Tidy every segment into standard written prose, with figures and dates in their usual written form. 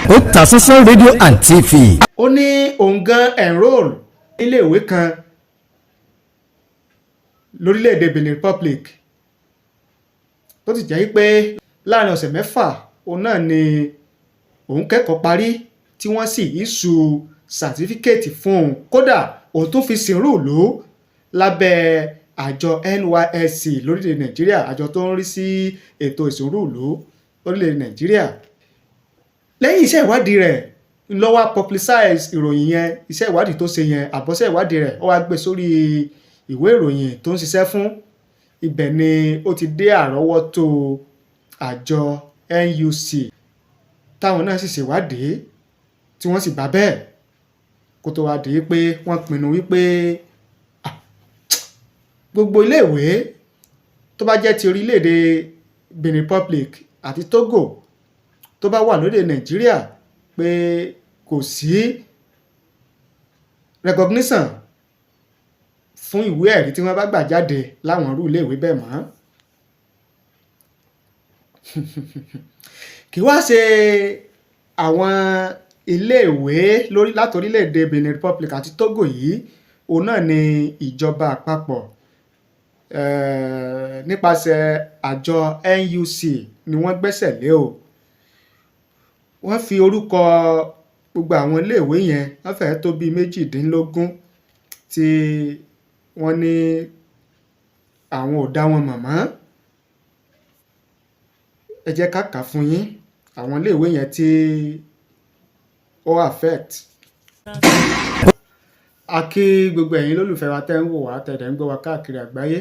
Otasansan rédíò and TV. Ó ní òun gan enroll níléèwé kan lórílẹ̀‐èdè Benin Republic, tó ti jẹ́ pé láàrin ọ̀sẹ̀ 6 òun náà ni òun kẹ́kọ̀ọ́ parí, tí wọ́n sì issue certificate fún òun. Kódà, òun tún fi sìnrú ìlú lábẹ́ àjọ NYSC lórílẹ̀‐èdè Nàìjíríà, àjọ tó ń rí sí ètò ìsìnrú ìlú lórílẹ̀‐èdè Nàìjíríà. Lẹ́yìn iṣẹ́ ìwádìí rẹ̀ ló wá publicize ìròyìn yẹn. Iṣẹ́ ìwádìí tó ṣe yẹn, àbọ̀ṣẹ́ ìwádìí rẹ̀, ó wá gbé sórí ìwé ìròyìn tó ń ṣiṣẹ́ fún. Ibẹ̀ ni ó ti dé àrọ́wọ́tó àjọ NUC, táwọn náà sì ṣèwádìí, tí wọ́n sì bá bẹ́ẹ̀, kó tó wá di pé wọ́n pinnu wípé gbogbo iléèwé tó bá jẹ́ ti orílẹ̀-èdè Benin Republic àti Togo tó bá wà lóde Nàìjíríà, pé kò sí recognition fún ìwé ẹ̀rí tí wọ́n bá gbà jáde láwọn irú iléèwé bẹ́ẹ̀ mọ́. Kì wá ṣe àwọn iléèwé lórí láti orílẹ̀-èdè Benin Republic àti Togo yìí, òun náà ni ìjọba àpapọ̀ nípasẹ̀ àjọ NUC ni wọ́n gbẹ́sẹ̀ lé o. Wọ́n fi orúkọ gbogbo àwọn iléèwé yẹn, wọ́n fẹ́ẹ́ tó bíi 18 tí wọ́n ní àwọn ò dá wọn mọ̀ mọ́. Ẹ jẹ́ ká kà á fún yín, àwọn iléèwé yẹn tí ó affect. A kí gbogbo ẹ̀yin lólùfẹ́ wa tẹ́ ń wò wá, tẹ́ dẹ̀ ń gbọ́ wa káàkiri àgbáyé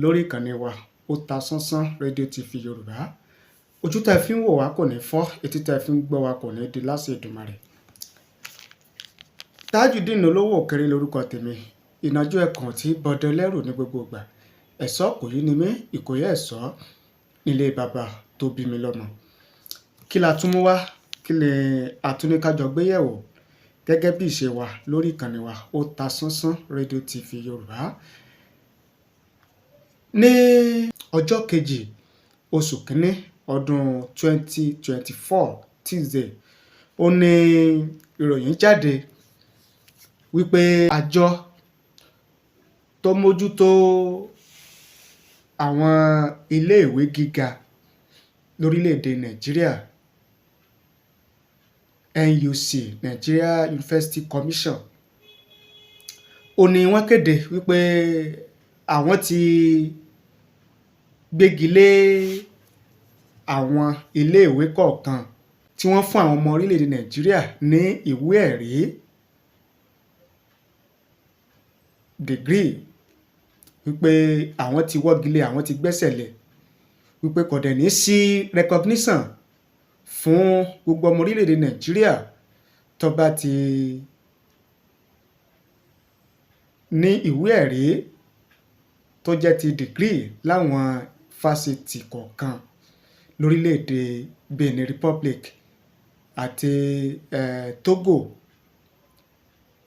lórí ìkànnì wa Otasansan rédíò TV Yorùbá. Ojú tẹ́ fi ń wò wá kò ní fọ́, etí tẹ́ fi ń gbọ́ wa kò ní di láṣẹ Èdùmàrè. Tajudeen Olówó Òkèrè lórúkọ tèmi, ìnàjú ẹkùn tí bọdẹ lẹ́rù ní gbogbo ìgbà. Ẹ̀ṣọ́ kò yí ni mí, Ìkòyí ẹ̀ṣọ́ nílé bàbá tó bí mi lọ́mọ. Kí la tún mú wá? Kí lè àtúnìkájọ gbéyẹ̀wò gẹ́gẹ́ bí ìṣe wa lórí ìkànnì wa Otasansan rédíò TV Yorùbá? Ní ọjọ́ 2 oṣù 1 ọdún 2024, Tuesday, ó ní ìròyìn jáde wípé àjọ tó mójútó àwọn iléèwé gíga lórílẹ̀‐èdè Nàìjíríà, NUC, Nigeria University Commission, ó ní wọ́n kéde wípé àwọn ti gbégi lé àwọn iléèwé kọ̀ọ̀kan tí wọ́n fún àwọn ọmọ orílẹ̀‐èdè Nàìjíríà ní ìwé ẹ̀rí degree, wípé àwọn ti wọ́gi lé, àwọn ti gbẹ́sẹ̀ lé, wípé kò dẹ̀ ní sí recognition fún gbogbo ọmọ orílẹ̀‐èdè Nàìjíríà tó bá ti ní ìwé ẹ̀rí tó jẹ́ ti degree láwọn fásitì kọ̀ọ̀kan lórílẹ̀‐èdè Benin Republic àti Togo,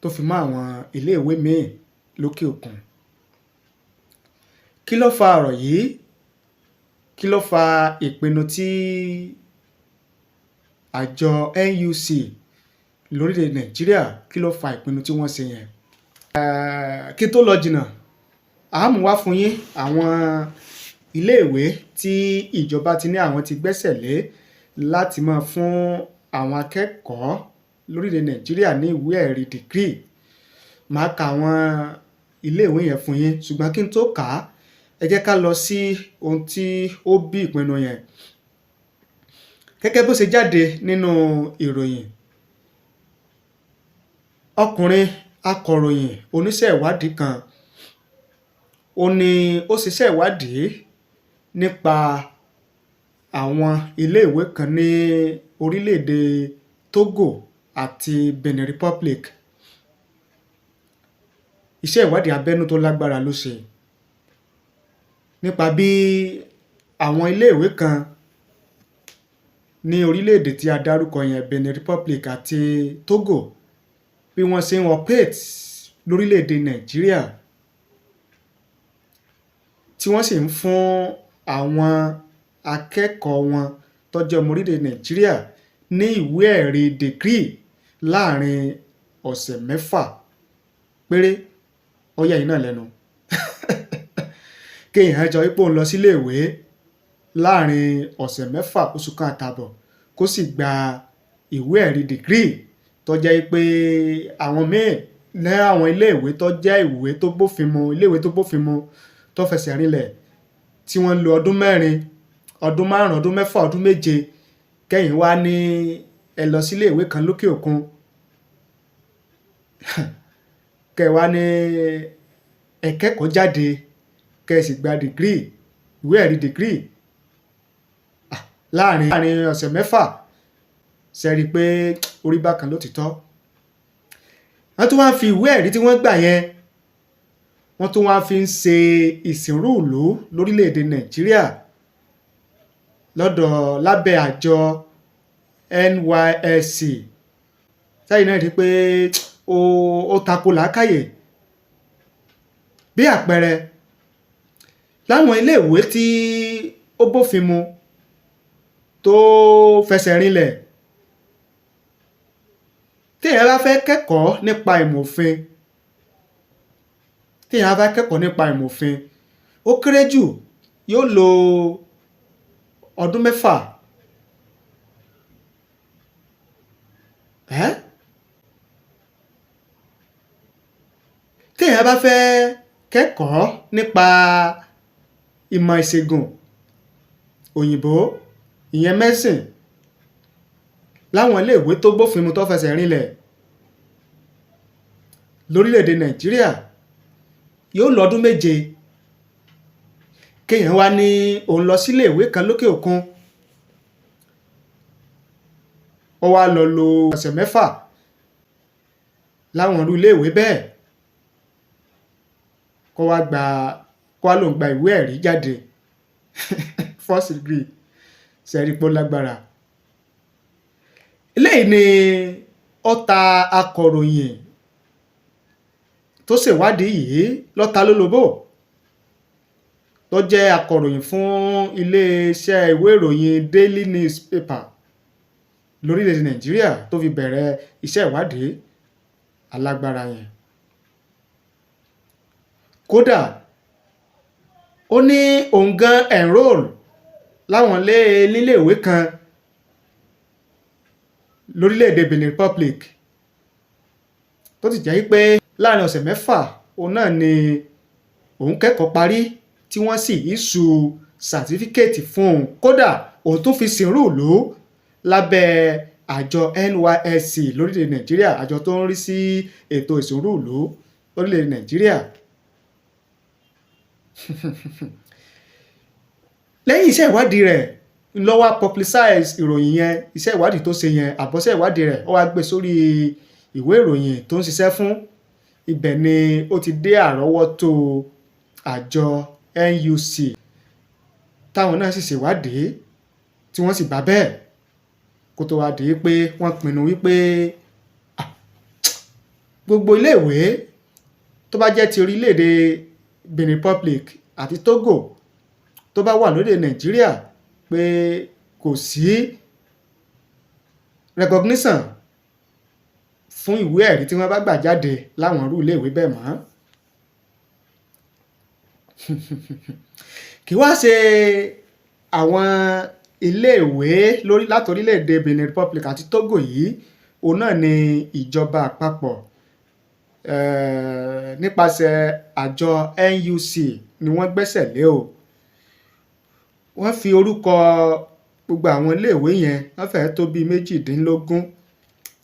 tó fi mọ́ àwọn iléèwé míì lókè òkun. Kí ló fa ọ̀rọ̀ yìí? Kí ló fa ìpinnu tí àjọ NUC lórílẹ̀ Nàìjíríà, kí ló fa ìpinnu tí wọ́n ṣe yẹn? Kí tó lọ jìnnà, a mú wá fún yín àwọn iléèwé tí ìjọba ti ní àwọn ti gbẹ́sẹ̀ lé láti máa fún àwọn akẹ́kọ̀ọ́ lórílẹ̀ Nàìjíríà ní ìwé ẹ̀rí degree. Màá ka àwọn iléèwé yẹn fún yín, ṣùgbọ́n kí n tó kà á, ẹ jẹ́ ká lọ sí ohun tí ó bí ìpinnu yẹn. Gẹ́gẹ́ bó ṣe jáde nínú ìròyìn, ọkùnrin akọ̀ròyìn oníṣẹ́ ìwádìí kan, ó ní ó ṣiṣẹ́ ìwádìí nípa àwọn iléèwé kan ní orílẹ̀-èdè Togo àti Benin Republic. Iṣẹ́ ìwádìí abẹ́nú tó lágbára ló ṣe nípa bí àwọn iléèwé kan ní orílẹ̀-èdè tí a dárúkọ yẹn, Benin Republic àti Togo, bí wọ́n ṣe ń operate lórílẹ̀-èdè Nàìjíríà, tí wọ́n sì ń fún àwọn akẹ́kọ̀ọ́ wọn tó jẹ́ ọmọ orílẹ̀-èdè Nàìjíríà ní ìwé ẹ̀rí degree láàrin ọ̀sẹ̀ 6 péré. Ó yà yín náà lẹ́nu kéèyàn jọ wípé òun lọ síléèwé láàrin ọ̀sẹ̀ 6, oṣù kan àtààbọ̀, kó sì gba ìwé ẹ̀rí degree tó jẹ́ pé àwọn míì ní àwọn iléèwé tó jẹ́ ìwé tó bófin mu, iléèwé tó bófin mu, tó fẹsẹ̀ rinlẹ̀, tí wọ́n ń lo ọdún 4, ọdún 5, ọdún 6, ọdún 7. Kẹ́yìn wá ní ẹ lọ sílé ìwé kan lókè òkun, kẹ́ ẹ wá ní ẹ kẹ́kọ̀ọ́ jáde, kẹ́ ẹ sì gba degree, ìwé ẹ̀rí degree láàrin ọ̀sẹ̀ 6. Ṣe rí i pé orí bákan lótìítọ́? Wọ́n tún wá fi ìwé ẹ̀rí tí wọ́n gbà yẹn, wọ́n tún wá fi ń ṣe ìsìnrú ìlú lórílẹ̀‐èdè Nàìjíríà lọ́dọ̀ lábẹ́ àjọ NYSC. Sẹ́yìn náà rí i pé ó tako làákàyè. Bí àpẹẹrẹ, láwọn iléèwé tí ó bófin mu, tó fẹsẹ̀ rinlẹ̀, téèyàn bá fẹ́ kẹ́kọ̀ọ́ nípa ìmọ̀ òfin, téèyàn bá fẹ́ kẹ́kọ̀ọ́ nípa ìmọ̀ òfin, ó kéré jù yóò lo ọdún 6. Téèyàn bá fẹ́ kẹ́kọ̀ọ́ nípa ìmọ̀ ìṣègùn òyìnbó, ìyẹn medicine, láwọn iléèwé tó bófin mu, tó fẹsẹ̀ rinlẹ̀ lórílẹ̀‐èdè Nàìjíríà, yóò lọ ọdún 7. Kéèyàn wá ní òun lọ sílé ìwé kan lókè òkun, ó wá lọ lo ọ̀sẹ̀ 6 láwọn irú iléèwé bẹ́ẹ̀, kó wá gba, kó wá lóun gba ìwé ẹ̀rí jáde first degree. Ṣe rí pé ó lágbára? Eléyìí ni ó ta akọ̀ròyìn tó ṣèwádìí yìí lọ́ta lólobó, tó jẹ́ akọ̀ròyìn fún iléeṣẹ́ ìwé ìròyìn Daily Newspaper lórílẹ̀‐èdè Nàìjíríà, tó fi bẹ̀rẹ̀ iṣẹ́ ìwádìí alágbára yẹn. Kódà ó ní òun gan enroll láwọn níléèwé kan lórílẹ̀‐èdè Benin Republic, tó ti jẹ́ pé láàrin ọ̀sẹ̀ 6 òun náà ni òun kẹ́kọ̀ọ́ parí, tí wọ́n sì issue certificate fún òun. Kódà òun tún fi sìnrú ìlú lábẹ́ àjọ NYSC lórílẹ̀‐èdè Nàìjíríà, àjọ tó ń rí sí ètò ìsìnrú ìlú lórílẹ̀‐èdè Nàìjíríà. Lẹ́yìn iṣẹ́ ìwádìí rẹ̀ ló wá publicize ìròyìn yẹn, iṣẹ́ ìwádìí tó ṣe yẹn, àbọ̀ṣẹ́ ìwádìí rẹ̀, ó wá gbé sórí ìwé ìròyìn tó ń ṣiṣẹ́ fún. Ibẹ̀ ni ó ti dé àrọ́wọ́tó àjọ NUC, táwọn náà sì ṣèwádìí tí wọ́n sì bá bẹ́ẹ̀, kó tó wá di pé wọ́n pinnu wípé gbogbo iléèwé tó bá jẹ́ ti orílẹ̀-èdè Benin Republic àti Togo tó bá wà lóde Nàìjíríà, pé kò sí recognition fún ìwé ẹ̀rí tí wọ́n bá gbà jáde láwọn irú iléèwé bẹ́ẹ̀ mọ́. Kì wá ṣe àwọn iléèwé lórí láti orílẹ̀-èdè Benin Republic àti Togo yìí, òun náà ni ìjọba àpapọ̀ nípasẹ̀ àjọ NUC ni wọ́n gbẹ́sẹ̀ lé o. Wọ́n fi orúkọ gbogbo àwọn iléèwé yẹn, wọ́n fẹ́ẹ́ tó bíi 18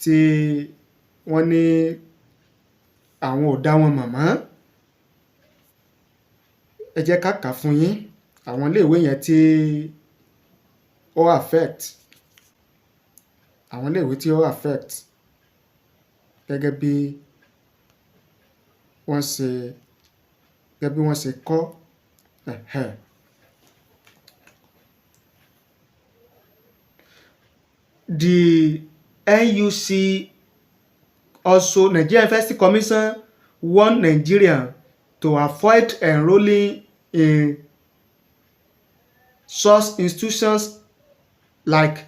tí wọ́n ní àwọn ò dá wọn mọ̀ mọ́. Ẹ jẹ́ ká kà fún yín àwọn iléèwé yẹn tí ó affect, àwọn iléèwé tí ó affect gẹ́gẹ́ bí wọ́n ṣe, gẹ́gẹ́ bí wọ́n ṣe kọ́. The NUC also, Nigeria University Commission, warned Nigerians to avoid enrolling in such institutions like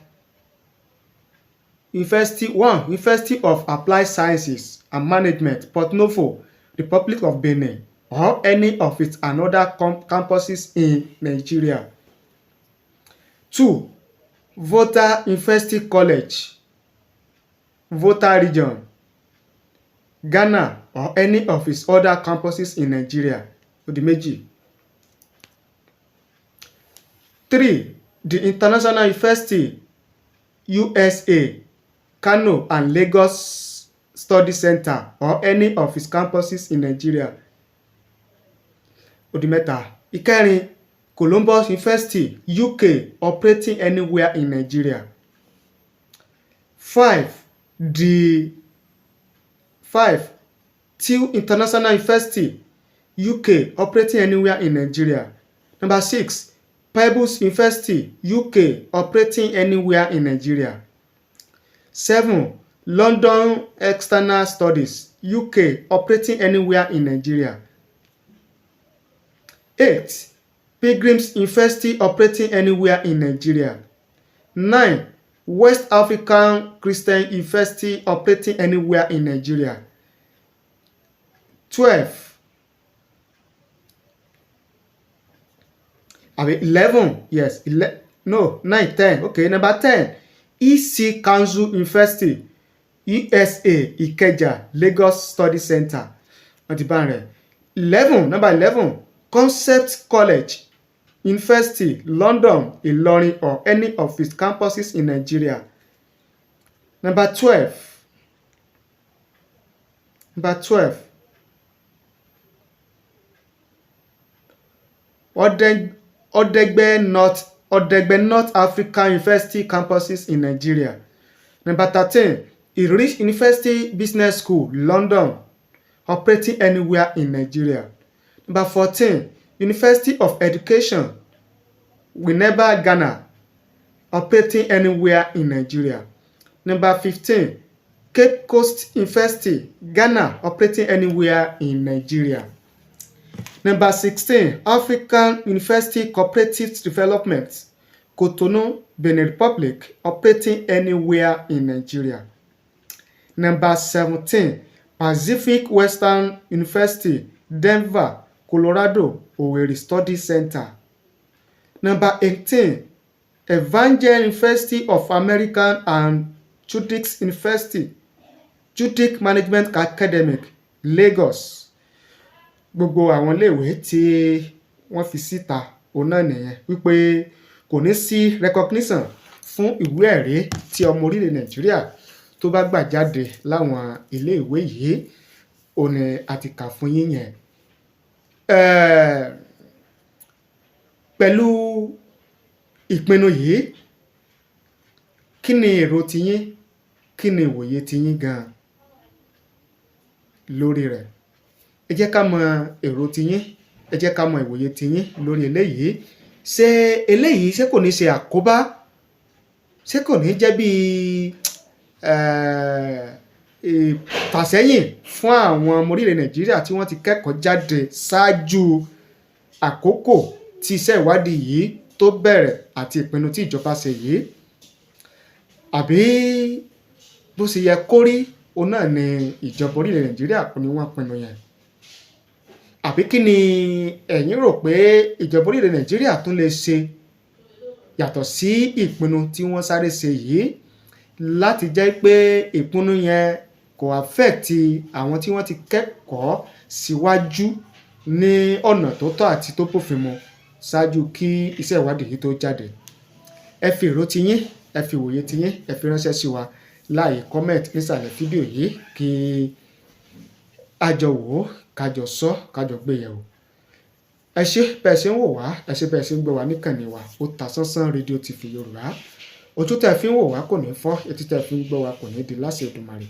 University one, University of Applied Sciences and Management, Porto Novo, Republic of Benin, or any of its another campuses in Nigeria. Two, Volta University College, Volta Region, Ghana, or any of its other campuses in Nigeria. Ó di méjì. Three, the International University, USA, Kano and Lagos Study Center, or any of its campuses in Nigeria. Ó di mẹ́ta. Ìkẹrin, Columbus University, UK, operating anywhere in Nigeria. Five, the five, Teal International University, UK, operating anywhere in Nigeria. Number six, Pebbles University, UK, operating anywhere in Nigeria. Seven, London External Studies, UK, operating anywhere in Nigeria. Eight, Pilgrims University, operating anywhere in Nigeria. Nine, West African Christian University, operating anywhere in Nigeria. 12, àbí 11, yes, no, 9, 10, okay. Number 10, EC Council University, USA, Ikeja, Lagos Study Center. Wọ́n ti bá rẹ̀. 11, number 11, Concept College University, London, Ilorin, or any of its campuses in Nigeria. Number 12, number 12, Odegbe North African University campuses in Nigeria. Number 13, Irish University Business School, London, operating anywhere in Nigeria. Number 14, University of Education, Winneba, Ghana, operating anywhere in Nigeria. Number 15, Cape Coast University, Ghana, operating anywhere in Nigeria. Number 16, African University Cooperative Development, Cotonou, Benin Republic, operating anywhere in Nigeria. Number 17, Pacific Western University, Denver, Colorado, Owerri Study Center. Number 18, Evangel University of America and Judic University, Judic Management Academic, Lagos. Gbogbo àwọn iléèwé tí wọ́n fi síta òun náà nìyẹn wípé kò ní sí recognition fún ìwé ẹ̀rí tí ọmọ orílẹ̀ Nàìjíríà tó bá gbà jáde láwọn iléèwé yìí, òun ni a ti kà fún yín yẹn. Pẹ̀lú ìpinnu yìí, kí ni èrò tiyín? Kí ni ìwòye tiyín gan lórí rẹ̀? Ẹ jẹ́ ká mọ èrò tiyín, ẹ jẹ́ ká mọ ìwòye tiyín lórí eléyìí. Ṣé eléyìí, ṣé kò ní ṣe àkóbá? Ṣé kò ní jẹ́ bí ìfàsẹ́yìn fún àwọn ọmọ orílẹ̀ Nàìjíríà tí wọ́n ti kẹ́kọ̀ọ́ jáde ṣáájú àkókò tí iṣẹ́ ìwádìí yìí tó bẹ̀rẹ̀ àti ìpinnu tí ìjọba ṣe yìí? Àbí bó ṣe yẹ kó rí òun náà ni ìjọba orílẹ̀ Nàìjíríà kò ní wọ́n pinnu yẹn? Àbí kí ni ẹ̀yin rò pé ìjọba orílẹ̀ Nàìjíríà tún lè ṣe yàtọ̀ sí ìpinnu tí wọ́n sáré ṣe yìí láti jẹ́ pé ìpinnu yẹn kò affect àwọn tí wọ́n ti kẹ́kọ̀ọ́ síwájú ní ọ̀nà tó tọ́ àti tó bófin mu ṣáájú kí iṣẹ́ ìwádìí yìí tó jáde? Ẹ fi èrò tiyín, ẹ fi ìwòye tiyín, ẹ fi ránṣẹ́ sí wa láàyè comment nísàlẹ̀ fídíò yìí kí a jọ wò ó, ká jọ sọ, ká jọ gbé yẹ̀wò. Ẹ ṣé bẹ́ẹ̀ ṣe ń wò wá, ẹ ṣé bẹ́ẹ̀ ṣe ń gbọ́ wá níkànnì wa, Otasansan rédíò TV Yorùbá. Ojú tẹ́ fi ń wò wá kò ní fọ́, etí tẹ́ fi ń gbọ́ wá kò ní di láṣẹ Èdùmàrè.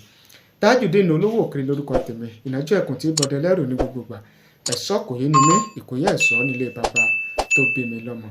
Tajudeen Olówó Òkèrè lórúkọ tèmi, ìnájọ́ ẹkùn tí bọdẹ lẹ́rù ní gbogbo ìgbà. Ẹ̀ṣọ́ kò yé ni mí, ìkòyí ẹ̀ṣọ́ nílé bàbá tó bí mi lọ́mọ.